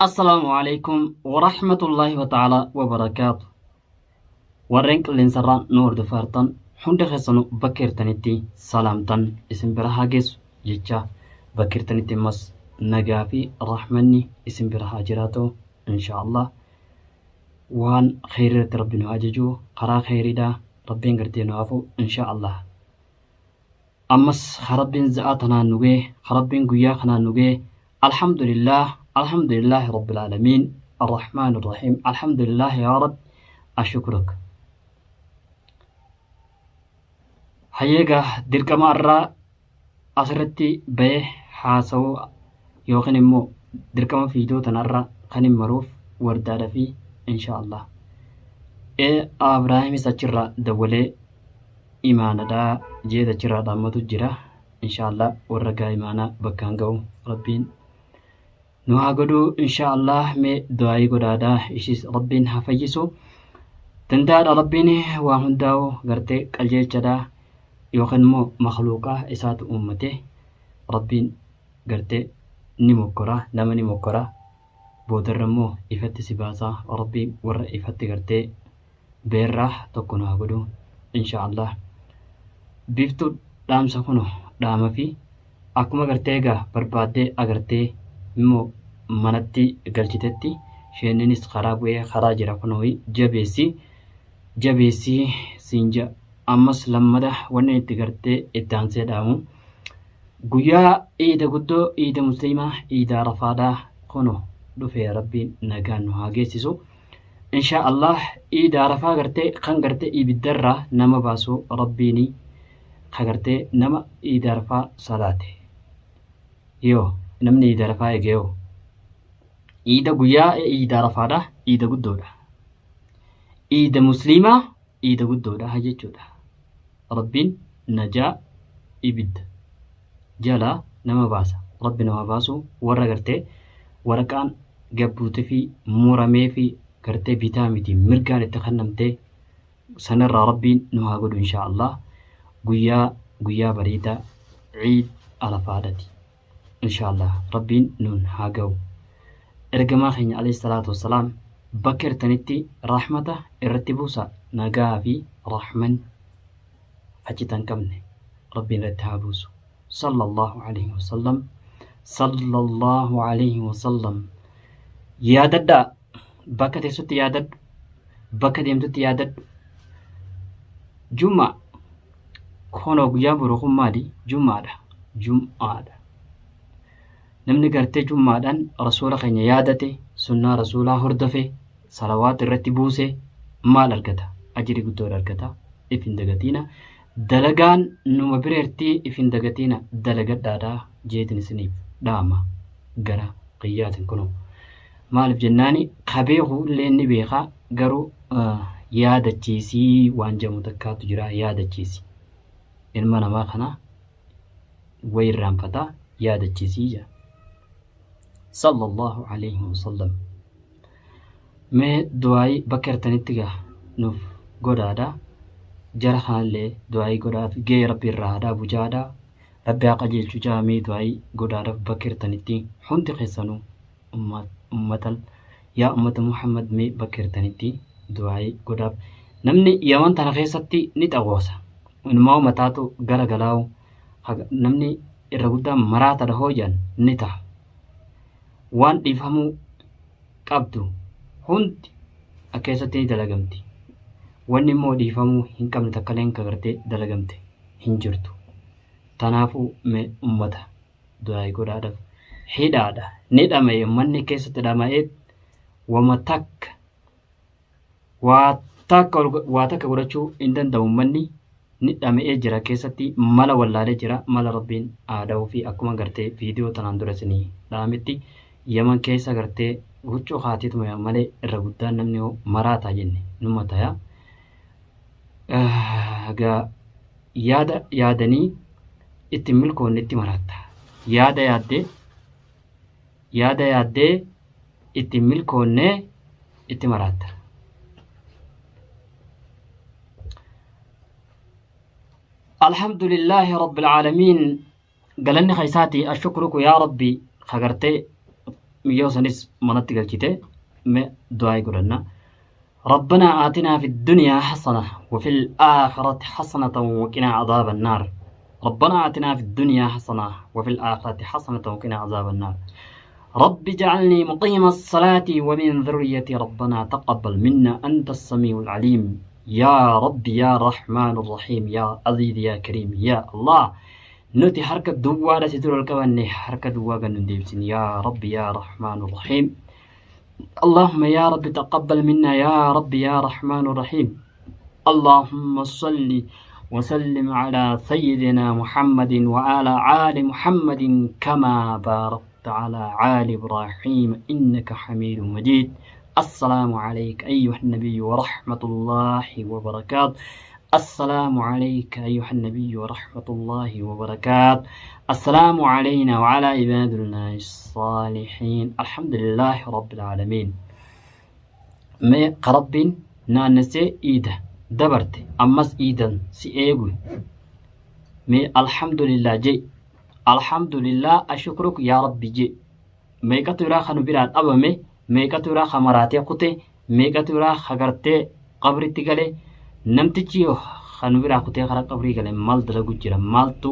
Assalaamu alaikum warahmatullaahi wa ta'ala wabarakaatu. Warreen qilleensarraa nu hordofaa jirtan hunda keessanuu bakka jirtanitti salaamtan isin bira haa geessu jecha, bakka jirtanitti ammas nagaa fi rahmanni isin bira haa jiraatu inshaallah. Waan kheyrii irratti rabbi nu haa ajaju, karaa kheyriidha rabbiin gartee nu hafu inshaallah. Ammas ka rabbiin za'aa tanaan nu ga'e, ka rabbiin guyyaa kanaan nu ga'e, alhamdulillah, alhamdulillahi rabbil aalamiin, arrahmaan arrahiim, alhamdulillah yaa rabbi ashukruk. Hayyeegaa dirqama irraa asirratti ba'ee haasa'uu yookiin immoo dirqama fiidoo tanarra kan hin maruuf wardaadha fi insha Allah. Ee Abraahimis achirraa dawwalee imaanadha jeet achirraa dhaammatu jira. Insha Allah warra gaa imaanaa bakkaan ga'u rabbiin nu haa godhuu insha Allah. Mee du'aayii godhaadha, ishis rabbiin haa fayyisu. Danda'aadha rabbiin waa hundaa'u, gartee qajeelchadha yookiin immoo makluuqaa isaatu uummate. Rabbiin gartee ni mokkora, nama ni mokkora, boodarra immoo ifatti si baasa. Rabbiin warra ifatti gartee beerraa tokko nu haa godhu insha Allah. Biiftuu dhaamsa kuno dhaama fi akkuma gartee egaa barbaaddee agartee immoo manatti galchitetti isheenninis karaa bu'ee karaa jira kunoo jabeessi jabeessi siin ja'a. Ammas lammada wanni itti gartee itti aansee dhaamu, guyyaa iida guddoo, iida musliimaa, iida arafaadhaa kuno dhufee rabbiin nagaan nu haa geessisu insha Allah. Iida arafaa gartee kan gartee ibiddarraa nama baasu rabbiini ka gartee nama iida arafaa salaate yoo namni iida arafaa eege yoo iida guyyaa iida arafaadha, iida guddoodha, iida musliimaa, iida guddoodha jechuudha. Rabbiin najaa ibidda jalaa nama baasa. Rabbi nama baasu warra gartee waraqaan gabbuute fi muramee fi gartee bitaa miti mirgaan itti kennamtee sanarraa rabbiin nu haa godhu inshaa Allah. Guyyaa guyyaa bareedaa ciid arafaadhati. Inshaa Allah rabbiin nuun haa ga'u. Ergamaa keenya alayhi salaatu wassalaam bakka jirtanitti rahmata irratti buusa, nagaa fi rahman achitti hin qabne rabbiin irratti haa buusu. Sallallahu alayhi wasallam, sallallahu alayhi wasallam. Yaadadhaa, bakka teessutti yaadadhu, bakka deemtutti yaadadhu. Jummaa kunoo guyyaa boru kun maali? Jummaadha, jum'aadha. Namni gartee jummaadhaan rasuula keenya yaadate, sunnaa rasuulaa hordofe, salawaata irratti buuse maal argata? Ajrii guddoodha argata. If hin dagatiina, dalagaan numa bireertii, if hin dagatiina, dalagadhaadha jeetin isiniif dhaama gara qiyyaatin kunoo. Maaliif jennaani, ka beeku illee ni beeka, garuu yaadachiisii waan jedhamu takkaatu jira. Yaadachiisi, ilma namaa kana way irraanfataa, yaadachiisii jedha. Sallallahu alayhi wasallam. Mee du'aayii bakka jirtanitti gaa nuuf godhaadha. Jara kanallee du'aayii godhaaf, gahee rabbi irraa haa dhaabu jaadha, rabbi haa qajeelchu jaa. Mee du'aayii godhaadhaaf bakka jirtanitti hundi keessanuu, ummatan, yaa ummata Muhammad, mee bakka jirtanitti du'aayii godhaaf. Namni Yaman tana keessatti ni xawwoosa, inumaa mataatu gara galaa'u, namni irra guddaa maraatadha hoo jedhan ni ta'a. Waan dhiifamuu qabdu hundi keessatti ni dalagamti, wanni immoo dhiifamuu hin qabne takkaleen ka gartee dalagamte hin jirtu. Tanaafuu mee ummata du'aayii godhaadhaaf. Hidhaadha, ni dhama'e ummanni, keessatti dhama'ee wama takka waa takka waa takka godhachuu hin danda'u. Ummanni ni dhama'ee jira keessatti, mala wallaalee jira. Mala rabbiin aada'uu fi akkuma gartee viidiyoo tanaan dura isinii dhaametti Yaman keessa gartee huccuu kaatiituma malee irra guddaan namni hoo maraataa jenne numa taya. Egaa yaada yaadanii ittiin milkoonne itti maraatta. Yaada yaaddee, yaada yaaddee ittiin milkoonne itti maraatta. Alhamdulillaahi rabbil aalamiin, galanni keessaati, ashukruku yaa rabbi, kagartee Miyyoo sanis manatti galchite me du'aa'ii godhanna. ربنا آتنا في الدنيا حسنة وفي الآخرة حسنة وقنا عذاب النار ربنا آتنا في الدنيا حسنة وفي الآخرة حسنة وقنا عذاب النار رب اجعلني مقيم الصلاة ومن ذريتي ربنا تقبل منا أنت السميع العليم يا رب يا رحمن الرحيم يا عزيز يا كريم يا الله Nuti harka duwwaadha si dura ol qabanne harka duwwaa gad nun deebisin yaa rabbi yaa rahmaanu rahiim. Allahumma yaa rabbi taqabbal minna yaa rabbi yaa rahmaanu rahiim. Allahumma salli وسلم على سيدنا محمد وعلى آل محمد كما باركت على آل إبراهيم إنك حميد مجيد السلام عليك أيها النبي ورحمة الله وبركاته السلام عليك أيها النبي ورحمة الله وبركاته السلام علينا وعلى عباد الله الصالحين الحمد لله رب العالمين mee ka rabbiin naannessee iida dabarte ammas iidan si eegu mee alhamdulillah jee alhamdulillah ashukruk yaa rabbi jee meeqatu iraa kanu biraa dhabame meeqatu iraa ka maraatee kute meeqatu iraa ka gartee qabritti gale namtichi ka nu biraa kutee kara qabrii gale maal dalagu jira maaltu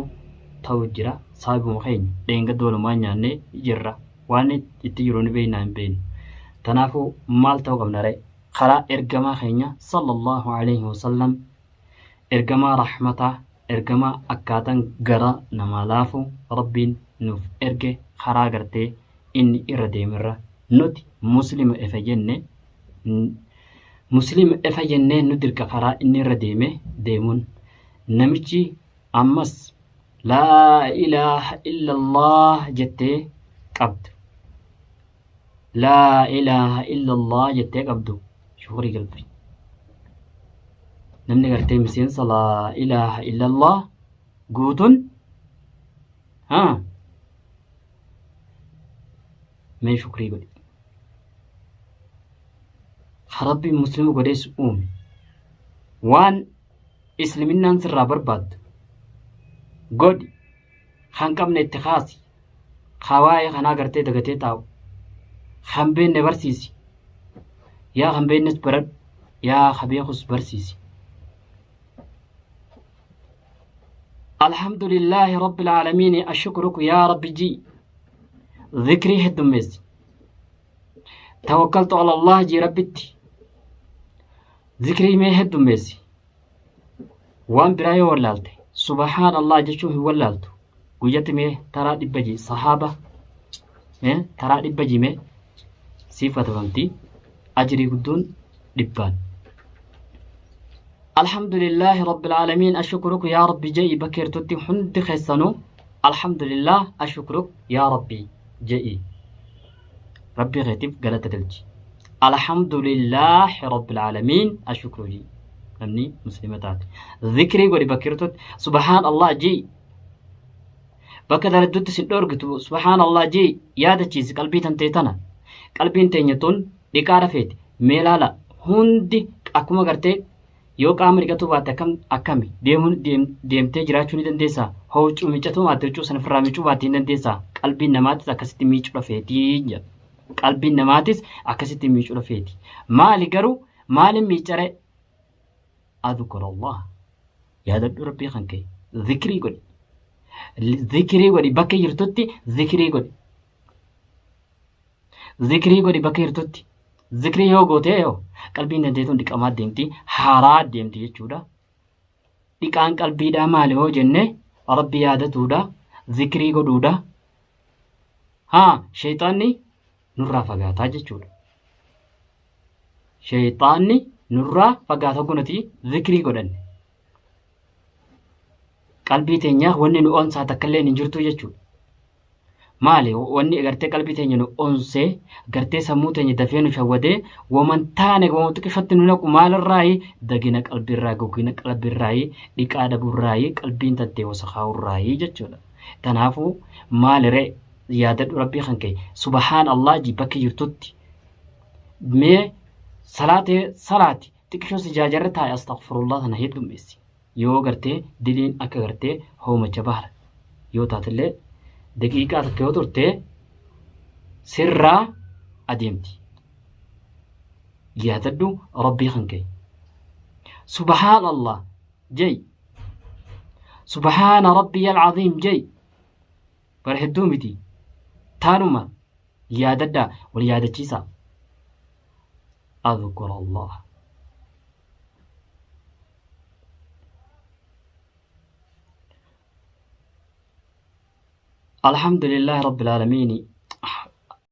ta'u jira saahibuma keenya dheengadda walumaan nyaannee jirra waan itti jiru ni beeknaa hin beeknu tanaafuu maal ta'uu qabna ree karaa ergamaa keenya sallallahu alaihi wasallam Ergamaa rahmataa, ergamaa akkaatan garaa namaa laafu Rabbiin nuuf erge karaa gartee inni irra deemerra nuti muslima efa jenne muslima efa jennee nu dirqa karaa inni irra deeme deemuun namichi ammas laa ilaaha illallah jettee qabdu laa ilaaha illallah jettee qabdu shukrii galfi namni gartee miseensa laa ilaaha illallah guutuun haa mee shukrii godhi ka rabbiin muslima godhees uume waan isliminnaan sirraa barbaaddu godhi kan qabne itti kaasi Kaa waa'ee kanaa gartee dagatee taa'u. Kan beenne barsiisi. Yaa kan beeknes baradhu. Yaa ka beekus barsiisi. Alhamdulillaahi Rabbil Aalamiin ashukruku yaa Rabbi ji. Zikrii heddummeessi. Tawakkaltu ala Allah ji Rabbitti. Zikrii mee heddummeessi. Waan biraa yoo wallaalte subhaan Allah jechuu hin wallaaltu guyyatti mee taraa dhibba ji sahaaba mee taraa dhibba ji mee siif katabamti ajrii guddoon dhibbaan. Alhamdulillahi Rabbil Aalamiin ashukruku yaa Rabbi je'i bakka jirtutti hundi keessanuu Alhamdulillah ashukruk yaa Rabbi je'i Rabbii keetiif galata galchi. Alhamdulillaahi Rabbil Aalamiin ashukru jii. Namni muslima taate. Zikrii godhi bakka jirtutti subhaan Allah jii. Bakka daladdutti sin dhoorgitu subhaan Allah jii yaadachiisi qalbii tantee tana. Qalbiin teenya tun dhiqaa rafeeti. Mee laala hundi akkuma gartee Yoo qaama dhiqatuu baatte akkam akkami? Deemuu deem, deemtee jiraachuu ni dandeessaa? Huccuu miiccatuu baatte huccuu sana ofirraa miicuu baatte ni dandeessaa? Qalbiin namaatis akkasitti miicuudha feeti jedha. Qalbiin namaatis akkasitti miicuudha feeti. Maali garuu maaliin miiccare? Adhkurallah. Yaadadhu Rabbii kan kee. Zikrii godhi. Zikrii godhi bakka jirtutti zikrii godhi. Zikrii godhi bakka jirtutti. Zikrii yoo gootee yoo qalbiin dandeetuun dhiqamaa deemti haaraa deemti jechuudha. Dhiqaan qalbiidhaa maali yoo jenne rabbi yaadatuudha zikrii godhuudha. Haa sheexaanni nurraa fagaataa jechuudha. Sheexaanni nurraa fagaata nuti zikrii godhanne. Qalbii teenyaa wanni nu onsaa takka illee hin jirtu jechuudha. Maali wanni gartee qalbii teenya nu onsee gartee sammuu teenya dafee nu shawwadee waman taane wama xiqishatti nu naqu maalirraayi dagina qalbiirraa gogina qalbiirraayi dhiqaa dhabuurraayi qalbiin tantee wasakaa'urraayi jechuudha. Tanaafuu maali ree yaadadhu rabbii kan kee subahaan Allah ji bakki jirtutti mee salaatee salaati xiqishoo si jaajarra taa'e astaghfirullah tana heddummeessi. Yoo gartee diliin akka gartee hoomacha bahar yoo taatellee daqiiqaa takka yoo turte sirraa adeemti. Yaadadhu Rabbii kan kee. Subhaan Allah jei. Subhaana Rabbiyal Aziim jei. Bara hedduu miti. Taanuma yaadadhaa wal yaadachiisaa. Adhkur Allah. Alhamdulillahi Rabbil Aalamiini.